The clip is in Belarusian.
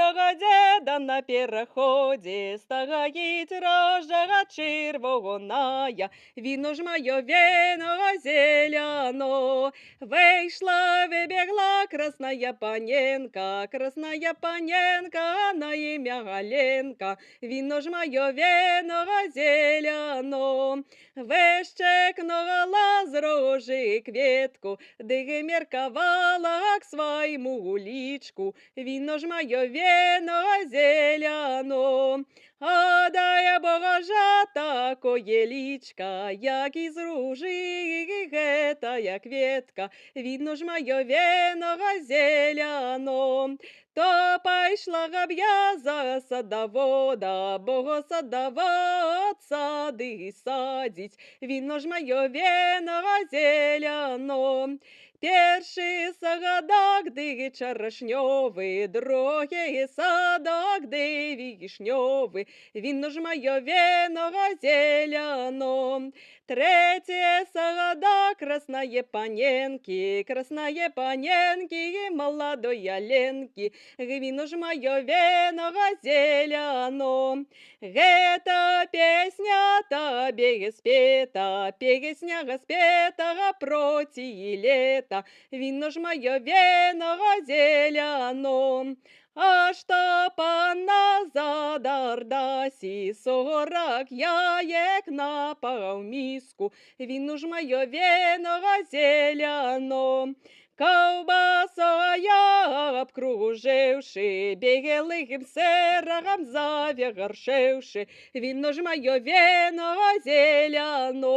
Старога дзеда на пераходзе стаіць рожа чырвоная, віно ж маё, віно зелено. Выйшла, выбегла красная паненка, красная паненка на імя Галенка, віно ж маё, віно зелено. Вышчыкнула з ружы кветку, ды меркавала к свайму лічку, віно ж маё, віно зелено. А дай Божа такое лічка, як із ружы гэтая кветка, віно ж маё, віно зелено. То пайшла б я за садавода, бо садавод сады садзіць, віно ж маё, віно зелено. Першы садок ды чарашнёвы, другі садок ды вішнёвы, віно ж маё, віно зелено. Трэці садок красные паненки, красные паненки молодой Аленки, віно ж маё, віно зелено. Гэта песня табе спета, песня спета проці лета, віно ж маё, віно зелено. А што панна за дардасі 40 яек на паўміску, віно ж маё, віно зелено. Каўбасою абкружыўшы, белым сырам завяршыўшы, віно ж маё, віно зелено.